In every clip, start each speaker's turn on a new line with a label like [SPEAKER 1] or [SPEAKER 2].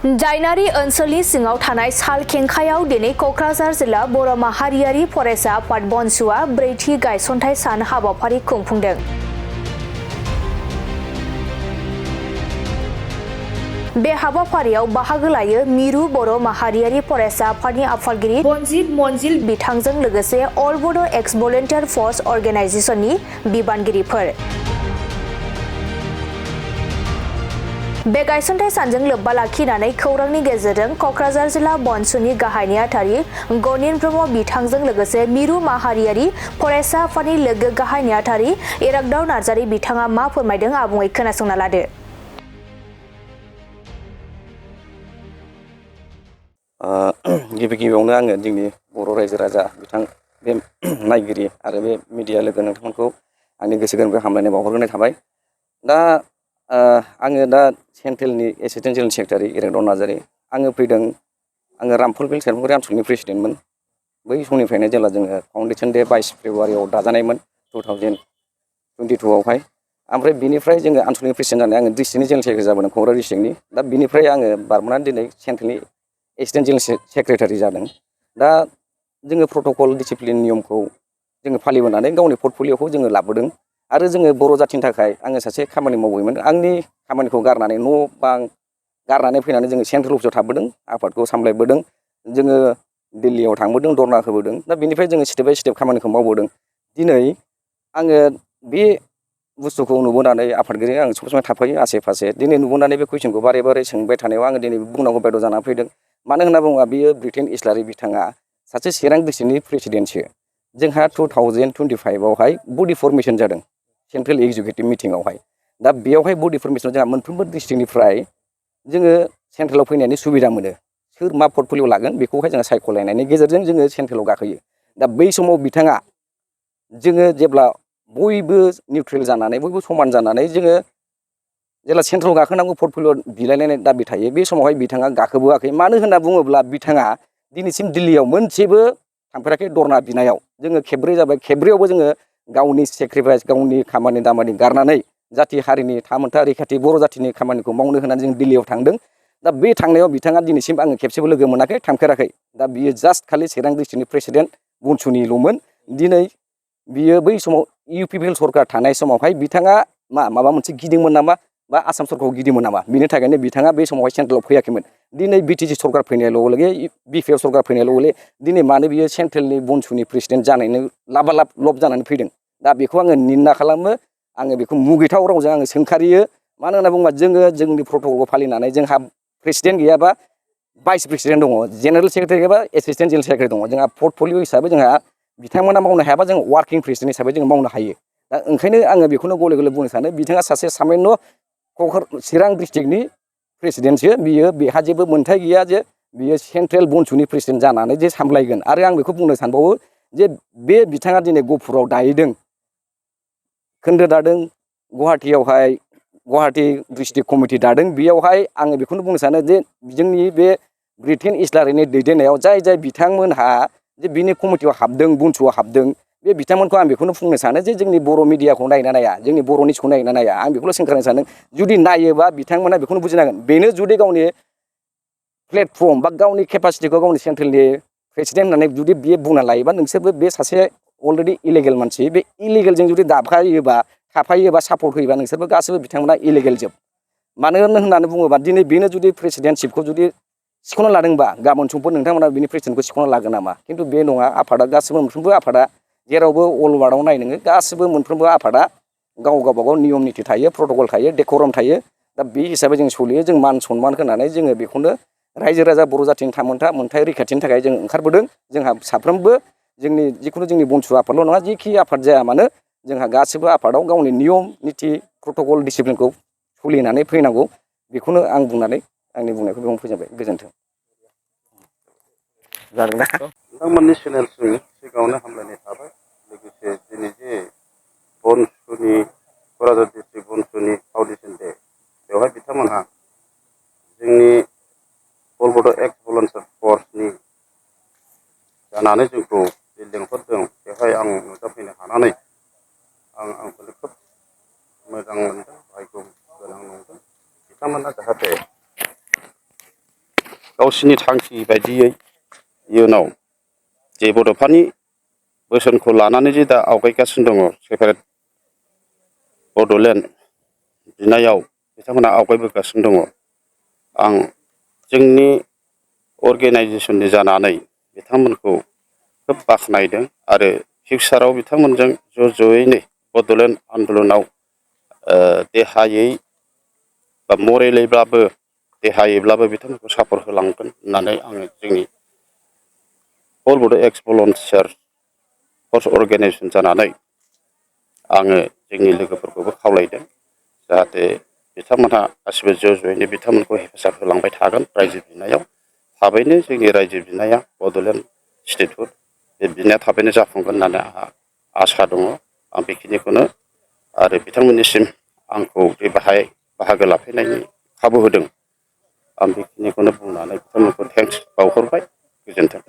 [SPEAKER 1] जायनारि ओनसोलनि सिङाव थानाय सालखेंखायाव दिनै क'क्राझार जिल्ला बर' माहारियारि फरायसा आफाद बनसुआ ब्रैथि गायसनथाय सान हाबाफारि खुंफुंदों। बे हाबाफारियाव बाहागो लायो मिरु बर' माहारियारि फरायसा आफादनि आफादगिरि बनजित मनजिल बिथांजों लोगोसे अल बड' एक्स भलन्टियार फर्स अर्गेनाइजेसननि बिबानगिरिफोर। बे गायसनथाय सानजों लोब्बा लाखिनानै खौरांनि गेजेरजों क'क्राझार जिल्ला बनसुनि गाहाय नेहाथारि गनिन ब्रह्म बिथांजों लोगोसे मिरु माहारियारि फरायसा आफादनि लोगो गाहाय नेहाथारि इराग्दाव नार्जारि बिथाङा मा फोरमायदों आबुङै खोनासंना लादो।
[SPEAKER 2] गिबि गिबियावनो आङो जोंनि बर' रायजो राजा बिथां बे नायगिरि आरो बे मिडिया लोगो नोंथांमोनखौ आंनि गोसो गोरबोनिफ्राय हामलायनाय बावहरग्रोनाय थाबाय। दा आङो दा सेन्ट्रेलनि एसिस्टेन्ट जेनेरेल सेक्रेटारि इराग्दाव नार्जारि। आङो फैदों, आङो रामफलबिल सेरफांगुरि आनसलिकनि प्रेसिडेन्टमोन। बै समनिफ्रायनो जेब्ला जोङो फाउन्डेसन डे 22 फेब्रुवारियाव दाजानायमोन 2022आवहाय। ओमफ्राय बिनिफ्राय जोङो आनसलिकनि प्रेसिडेन्ट जानानै आङो डिस्ट्रिक्टनि जेनेरेल सेक्रेटारि जाबोदों क'क्राझार डिस्ट्रिक्टनि। दा बिनिफ्राय आङो बारबोनानै दिनै सेन्ट्रेलनि एसिस्टेन्ट जेनेरेल सेक्रेटारि जादों। दा जोङो प्रट'कल डिसिप्लिन नियमखौ जोङो फालिबोनानै गावनि पर्टफलिय'खौ जोङो लाबोदों। आरो जोङो बर' जाथिनि थाखाय आङो सासे खामानि मावबोयोमोन। आंनि खामानिखौ गारनानै न' बां गारनानै फैनानै जोङो सेन्ट्रेल अफिसाव थाबोदों, आफादखौ सामलायबोदों, जोङो दिल्लीयाव थांबोदों, धरना होबोदों। दा बेनिफ्राय जोङो स्टेप बाय स्टेप खामानिखौ मावबोदों। दिनै आङो बे बुस्थुखौ नुबोनानै आफादगिरि आं सब समाय थाफायो आसे फासे। दिनै नुबोनानै बे कुइसनखौ बारे बारे सोंबाय थानायाव आङो दिनै बुंनांगौ बायद' जानानै फैदों। मानो होनना बुङोबा बियो ब्रिटेन इस्लारि बिथाङा सासे चिरां डिस्ट्रिक्टनि प्रेसिडेन्टसो। जोंहा 2025आवहाय बडि फर्मेसन जादों सेन्ट्रेल एक्जिकिउटिभ मिटिंआवहाय। दा बेयावहाय बडि फर्मेसनाव जोंहा मोनफ्रोमबो डिस्ट्रिक्टनिफ्राय जोङो सेन्ट्रेलाव फैनायनि सुबिदा मोनो। सोर मा पर्टफलिय' लागोन बेखौहाय जोङो सायख'लायनायनि गेजेरजों जोङो सेन्ट्रेलाव गाखोयो। दा बै समाव बिथाङा जोङो जेब्ला बयबो निउट्रेल जानानै बयबो समान जानानै जोङो जेब्ला सेन्ट्रेलाव गाखोनांगौ पर्टफलिय' बिलायलायनाय दाबि थायो, बे समावहाय बिथाङा गाखोबोआखै। मानो होनना बुङोब्ला बिथाङा दिनैसिम दिल्लीयाव मोनसेबो थांफेराखै धरना बिनायाव। जोङो खेबब्रै जाबाय, खेबब्रैयावबो जोङो गावनि सेक्रिफाइस, गावनि खामानि दामानि गारनानै जाथि हारिनि थामोनथा रैखाथि बर' जाथिनि खामानिखौ मावनो होनानै जों दिल्लीयाव थांदों। दा बे थांनायाव बिथाङा दिनैसिम आङो खेबसेबो लोगो मोनाखै, थांफेराखै। दा बियो जास्ट खालि चिरां डिस्ट्रिक्टनि प्रेसिडेन्ट बनसुनिल'मोन। दिनै बियो बै समाव इउ पि पि एल सरकार थानाय समावहाय बिथाङा माबा मोनसे गिदिंमोन नामा, बा आसाम सरकारखौ गिदिंमोन नामा, बिनि थाखायनो बिथाङा बे समावहाय सेन्ट्रेलाव फैयाखैमोन। दिनै बि टि सि सरकार फैनाय लोगो लोगो, बि पि एफ सरकार फैनाय लोगो लोगो दिनै मानो बियो सेन्ट्रेलनि बनसुनि प्रेसिडेन्ट जानायनो लाबालाब लब जानानै फैदों। दा बेखौ आङो निन्दा खालामो, आङो बेखौ मुगैथाव रावजों आङो सोंखारियो। मानो होनना बुङोबा जोङो जोंनि प्रट'कलखौ फालिनानै जोंहा प्रेसिडेन्ट गैयाबा भाइस प्रेसिडेन्ट दङ, जेनेरेल सेक्रेटारि गैयाबा एसिस्टेन्ट जेनेरेल सेक्रेटारि दङ। जोंहा पर्टफलिय' हिसाबै जोंहा बिथांमोना मावनो हायाबा जों वार्किं प्रेसिडेन्ट हिसाबै जोङो मावनो हायो। दा ओंखायनो आङो बेखौनो गले गले बुंनो सानो, बिथाङा सासे सामान्य चिरां डिस्ट्रिक्टनि प्रेसिडेन्टसो। बियो बेहा जेबो मोन्थाय गैया जे बियो सेन्ट्रेल बनसुनि प्रेसिडेन्ट जानानै जे सामलायगोन। आरो आं बेखौ बुंनो सानबावो जे बे बिथाङा दिनै गहपुराव दाहैदों, खोन्दो दादों, गुवाहाटियावहाय गुवाहाटि डिस्ट्रिक्ट कमिटि दादों। बेयावहाय आङो बेखौनो बुंनो सानो जे जोंनि बे ब्रिटेन इस्लारिनि दैदेननायाव जाय जाय बिथांमोनहा जे बिनि कमिटियाव हाबदों, बनसुआव हाबदों, बे बिथांमोनखौ आं बेखौनो बुंनो सानो जे जोंनि बर' मिडियाखौ नायना नाया, जोंनि बर' निउसखौ नायना नाया। आं बेखौल' सोंखारनो सानो, जुदि नायोबा बिथांमोना बेखौनो बुजिनांगोन, बेनो जुदि गावनि प्लेटफर्म बा गावनि केपासिटिखौ गावनि सेन्ट्रेलनि प्रेसिडेन्ट होननानै जुदि बियो बुंना लायोबा, नोंसोरबो बे सासे अलरेडि इलिगेल मानसि, बे इलिगेलजों जुदि दाफायोबा, थाफायोबा, सापर्ट होयोबा नोंसोरबो गासैबो बिथांमोना इलिगेल जोब। मानो होननानै बुङोबा दिनै बेनो जुदि प्रेसिडेन्टशिपखौ जुदि सिख'ना लादोंबा, गाबोन समफोर नोंथांमोना बिनि प्रेसिडेन्टखौ सिख'ना लागोन नामा? खिन्थु बे नङा। आफादा गासिबो मोनफ्रोमबो आफादा जेरावबो अल वार्ल्डआव नाय नोङो, गासिबो मोनफ्रोमबो आफादा गावबागाव नियम निथि थायो, प्रट'कल थायो, डेक'राम थायो। दा बे हिसाबै जों सोलियो, जों मान सनमान होनानै जोङो बेखौनो रायजो राजा बर' जाथिनि थामोनथा मोनथाय रैखाथिनि थाखाय जों ओंखारबोदों। जोंहा साफ्रोमबो जोंनि जिखुनु जोंनि बनसु आफादल' नङा, जिखि आफाद जाया मानो, जोंहा गासिबो आफादाव गावनि नियम निथि प्रट'कल डिसिप्लिनखौ सोलिनानै फैनांगौ। बेखौनो आं बुंनानै आंनि बुंनायखौ बेयावनो फोजोबबाय। गोजोन्थों। जादों ना?
[SPEAKER 3] नोंथांमोननि चेनेलसिम सिगाङावनो हामलायनाय थाबाय। लोगोसे दिनै जे बनसुनि क'क्राझार डिस्ट्रिक्ट बनसुनि फाउन्डेसन डे, बेवहाय बिथांमोनहा जोंनि अल बड' एक्स भलन्टियार फर्सनि जानानै जोंखौ जे लेंहरदों, बेवहाय आं नुजाफैनो हानानै आंखौनो खोब मोजां मोनदों, भाग्य गोनां नंदों। बिथांमोना जाहाथे गावसिनि थांखि बायदियै इयुनाव जे बड'फानि बोसोनखौ लानानै जे दा आवगायगासिनो दङ सेपारेट बड'लेण्ड बिनायाव बिथांमोना आवगायबोगासिनो दङ। आं जोंनि अर्गेनाइजेसननि जानानै बिथांमोनखौ खोब बाख्नायदों आरो फिउचाराव बिथांमोनजों ज'यैनो बड'लेण्ड आन्दलनाव देहायै बा मरेलैब्लाबो देहायैब्लाबो बिथांमोनखौ सापर्ट होलांगोन होननानै आङो जोंनि अल बड' एक्स भलन्टियार फर्स अर्गेनाइजेसन जानानै आङो जोंनि लोगोफोरखौबो खावलायदों जाहाथे बिथांमोनहा गासिबो ज'यैनो बिथांमोनखौ हेफाजाब होलांबाय थागोन रायजो बिनायाव। थाबैनो जोंनि रायजो बिनाया बड'लेण्ड स्टेटहुड बे बिनाया थाबैनो जाफुंगोन होननानै आंहा आसा दङ। आं बेखिनिखौनो आरो बिथांमोननिसिम आंखौ बे बाहागो लाफैनायनि खाबु होदों आं बेखिनिखौनो बुंनानै बिथांमोनखौ थेंक्स बावहरबाय। गोजोन्थों।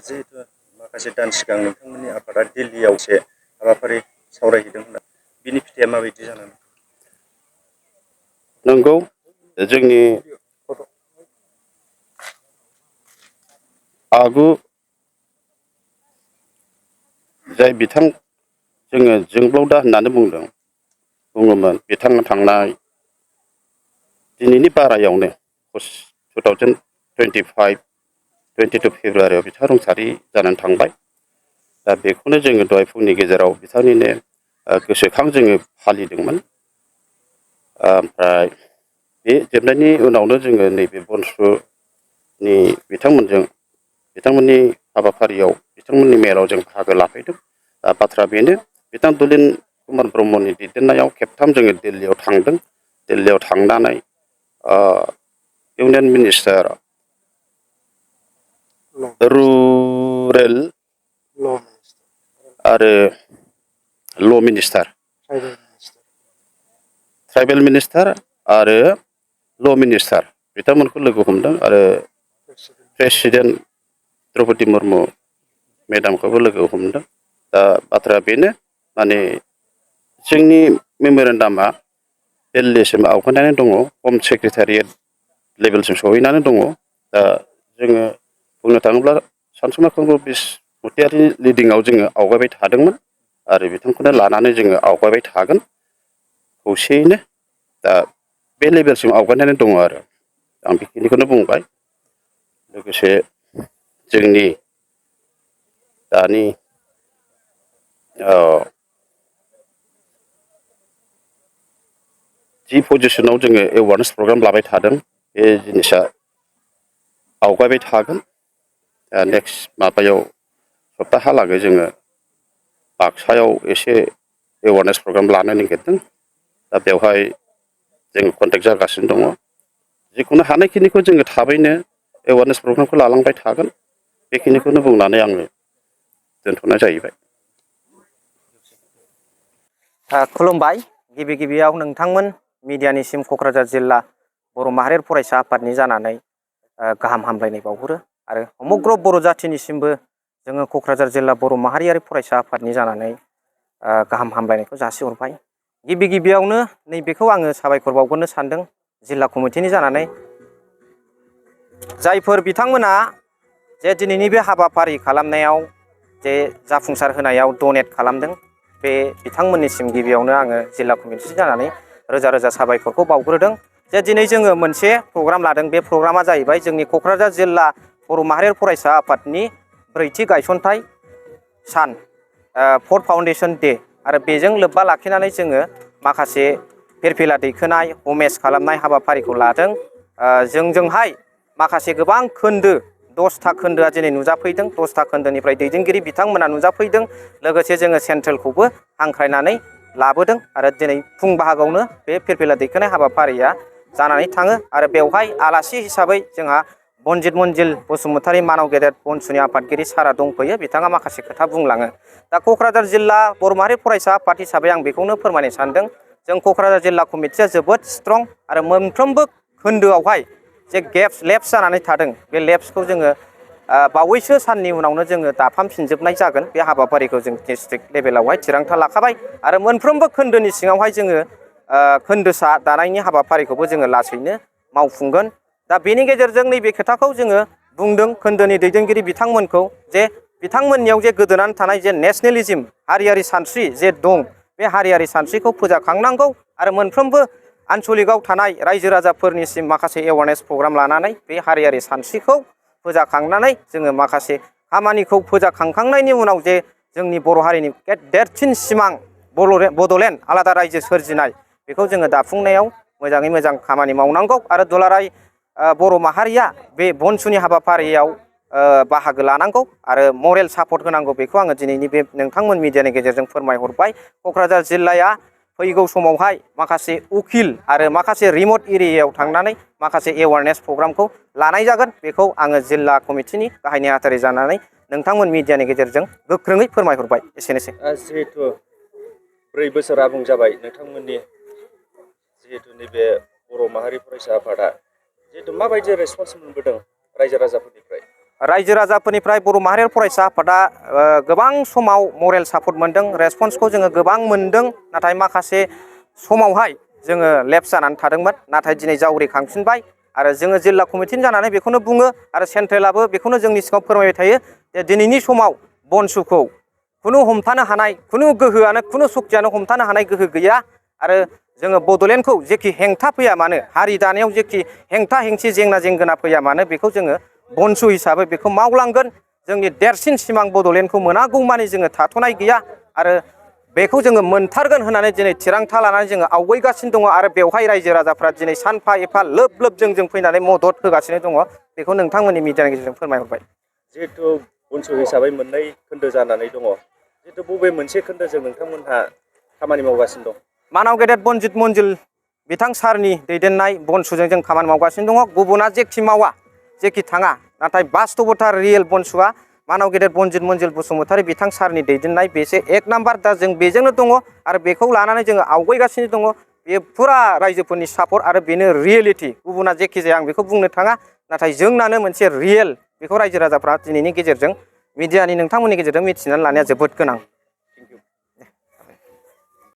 [SPEAKER 4] जिहेतु माखासे दान सिगां नोंथांमोननि आफादा दिल्लीयाव मोनसे हाबाफारि सावरायहैदों होनना बिनि फिथाइया माबायदि जानानै?
[SPEAKER 3] नंगौ जोंनि आगु जाय बिथां जोङो जोंब्लावदा होननानै बुङोमोन बिथाङा थांनाय दिनैनि बारायावनो 22 फेब्रुवारियाव बिथाङा रुंसारि जानानै थांबाय। दा बेखौनो जोङो दहाय फुंनि गेजेराव बिथांनिनो गोसोखां जोङो फालिदोंमोन। ओमफ्राय बे जोबनायनि उनावनो जोङो नैबे बनसुनि बिथांमोननि हाबाफारियाव बिथांमोननि मेलाव जों बाहागो लाफैदों। बाथ्रा बेनो बिथां दुलिन कुमार ब्रह्मनि दैदेननायाव खेबथाम जोङो दिल्लीयाव थांदों। दिल्लीयाव थांनानै इउनियन मिनिस्टार रुरेल आरो ल' मिनिस्टार ट्राइबेल मिनिस्टार आरो ल' मिनिस्टार बिथांमोनखौ लोगो हमदों आरो प्रेसिडेन्ट द्रौपदि मुर्मु मेडामखौबो लोगो हमदों। दा बाथ्राया बेनो माने जोंनि मेम'रेन्डामा दिल्लीसिम आवगायनानै दङ, हम सेक्रेटारियेट लेभेलसिम सहैनानै दङ। दा जोङो बुंनो थाङोब्ला सानसुमा खुंगुर बसुमतारिनि लिडिंआव जोङो आवगायबाय थादोंमोन आरो बिथांखौनो लानानै जोङो आवगायबाय थागोन खौसेयैनो। दा बे लेभेलसिम आवगायनानै दङ आरो आं बेखिनिखौनो बुंबाय। लोगोसे जोंनि दानि जि पजिसनाव जोङो एवारनेस प्रग्राम लाबाय थादों बे जिनिसा आवगायबाय थागोन। नेक्स्ट माबायाव सप्ताहालागै जोङो बाक्सायाव एसे एवारनेस प्रग्राम लानो नागिरदों। दा बेवहाय जोङो कन्टेक्ट जागासिनो दङ। जिखुनु हानायखिनिखौ जोङो थाबैनो एवारनेस प्रग्रामखौ लालांबाय थागोन। बेखिनिखौनो बुंनानै आङो दोनथ'नाय जाहैबाय।
[SPEAKER 5] खुलुमबाय। गिबि गिबियाव नोंथांमोन मिडियानिसिम क'क्राझार जिल्ला बर' माहारियारि फरायसा आफादनि जानानै गाहाम हामलायनाय बावहरो आरो समग्र बर' जाथिनिसिमबो जोङो क'क्राझार जिल्ला बर' माहारियारि फरायसा आफादनि जानानै गाहाम हामलायनायखौ जासिहरबाय। गिबि गिबियावनो नैबेखौ आङो साबायखर बावग्रोनो सानदों जिल्ला कमिटिनि जानानै जायफोर बिथांमोना जे दिनैनि बे हाबाफारि खालामनायाव जे जाफुंसार होनायाव डनेट खालामदों बे बिथांमोननिसिम गिबियावनो आङो जिल्ला कमिटि जानानै रोजा रोजा साबायखरखौ बावग्रोदों। जे दिनै जोङो मोनसे प्रग्राम लादों। बे प्रग्रामा जाहैबाय जोंनि क'क्राझार जिल्ला बर' माहारियारि फरायसा आफादनि ब्रैथि गायसनथाइ सान फर्थ फाउन्डेसन डे आरो बेजों लोब्बा लाखिनानै जोङो माखासे फिरफिला दैखोनाय हमेस खालामनाय हाबाफारिखौ लादों। जोंजोंहाय माखासे गोबां खोन्दो 10था खोन्दोआ दिनै नुजाफैदों। 10था खोन्दोनिफ्राय दैदेनगिरि बिथांमोना नुजाफैदों। लोगोसे जोङो सेन्ट्रेलखौबो हांख्रायनानै लाबोदों आरो दिनै फुं बाहागोआवनो बे फिरफिला दैखोनाय हाबाफारिया जानानै थाङो आरो बेवहाय आलासि हिसाबै जोंहा बनजित मन्जिल बसुमतारी मानाव गेदेर बनसुनि आफादगिरि सारा दंफैयो। बिथाङा माखासे खोथा बुंलाङो। दा क'क्राझार जिल्ला बर' माहारि फरायसा आफाद हिसाबै आं बेखौनो फोरमायनो सानदों जों क'क्राझार जिल्ला कमिटिया जोबोद स्ट्रं आरो मोनफ्रोमबो खोन्दोआवहाय जे लेप्स जानानै थादों बे लेप्सखौ जोङो बावैसो साननि उनावनो जोङो दाफामफिनजोबनाय जागोन। बे हाबाफारिखौ जों डिस्ट्रिक्ट लेभेलावहाय थिरांथा लाखाबाय आरो मोनफ्रोमबो खोन्दोनि सिङावहाय जोङो खोन्दोसा दानायनि हाबाफारिखौबो जोङो लासैनो मावफुंगोन। दा बेनि गेजेरजों नैबे खोथाखौ जोङो बुंदों खोन्दोनि दैदेनगिरि बिथांमोनखौ जे बिथांमोननियाव जे गोदोनानै थानाय जे नेसनेलिज्म हारियारि सानस्रि जे दं बे हारियारि सानस्रिखौ फोजाखांनांगौ आरो मोनफ्रोमबो आन्चलिकआव थानाय रायजो राजाफोरनिसिम माखासे एवारनेस प्रग्राम लानानै बे हारियारि सानस्रिखौ फोजाखांनानै जोङो माखासे खामानिखौ फोजाखांखांनायनि उनाव जे जोंनि बर' हारिनि देरसिन सिमां बड'लेण्ड आलादा रायजो सोरजिनाय बेखौ जोङो दाफुंनायाव मोजाङै मोजां खामानि मावनांगौ आरो दुलाराय बर' माहारिया बे बनसुनि हाबाफारियाव बाहागो लानांगौ आरो मरेल सापर्ट होनांगौ बेखौ आङो दिनैनि बे नोंथांमोन मिडियानि गेजेरजों फोरमायहरबाय। क'क्राझार जिल्लाया फैगौ समावहाय माखासे उकिल आरो माखासे रिमट एरियायाव थांनानै माखासे एवारनेस प्रग्रामखौ लानाय जागोन बेखौ आङो जिल्ला कमिटिनि गाहाय नेहाथारि जानानै नोंथांमोन मिडियानि गेजेरजों गोख्रोङै फोरमायहरबाय। एसेनोसै।
[SPEAKER 4] जिहेथु 4 बोसोर आबुं जाबाय नोंथांमोननि जिहेतु नैबे बर' माहारि फरायसा आफादा जिहेतु माबायदि रेसपन्स मोनबोदों रायजो राजाफोरनिफ्राय?
[SPEAKER 5] रायजो राजाफोरनिफ्राय बर' माहारियारि फरायसा आफादा गोबां समाव मरेल सापर्ट मोनदों, रेसपन्सखौ जोङो गोबां मोनदों। नाथाय माखासे समावहाय जोङो लेप्स जानानै थादोंमोन, नाथाय दिनै जावरिखांफिनबाय आरो जोङो जिल्ला कमिटिनि जानानै बेखौनो बुङो आरो सेन्ट्रेलाबो बेखौनो जोंनि सिगाङाव फोरमायबाय थायो जे दिनैनि समाव बनसुखौ खुनु हमथानो हानाय खुनु गोहोआनो खुनु सक्तियानो हमथानो हानाय गोहो गैया आरो जोङो बड'लेण्डखौ जेखि हेंथा फैया मानो, हारि दानायाव जेखि हेंथा हेंसि जेंना जेंगोना फैया मानो बेखौ जोङो बनसु हिसाबै बेखौ मावलांगोन। जोंनि देरसिन सिमां बड'लेण्डखौ मोनागौमानि जोङो थाथ'नाय गैया आरो बेखौ जोङो मोनथारगोन होननानै दिनै थिरांथा लानानै जोङो आवगायगासिनो दङ आरो बेवहाय रायजो राजाफ्रा दिनै सानफा एफा लोब लोब जों फैनानै मदद होगासिनो दङ। बेखौ नोंथांमोननि मिडियानि गेजेरजों फोरमायहरबाय।
[SPEAKER 4] जिहेतु बनसु हिसाबै मोननै खोन्दो जानानै दङ, जिहेतु बबे मोनसे खोन्दोजों नोंथांमोनहा खामानि मावगासिनो दं?
[SPEAKER 5] मानाव गेदेर बनजित मन्जिल बिथां सारनि दैदेननाय बनसुजों जों खामानि मावगासिनो दङ। गुबुना जेखि मावा जेखि थाङा, नाथाय बास्तबथा रियेल बनसुआ मानाव गेदेर बनजित मन्जिल बसुमतारी बिथां सारनि दैदेननाय बेसो एक नाम्बार। दा जों बेजोंनो दङ आरो बेखौ लानानै जोङो आवगायगासिनो दङ। बे फुरा रायजोफोरनि सापर्ट आरो बेनो रियेलिटि। गुबुना जेखि जाया आं बेखौ बुंनो थाङा, नाथाय जोंनानो मोनसे रियेल। बेखौ रायजो राजाफ्रा दिनैनि गेजेरजों मिडियानि नोंथांमोननि गेजेरजों मिथिनानै लानाया जोबोद गोनां।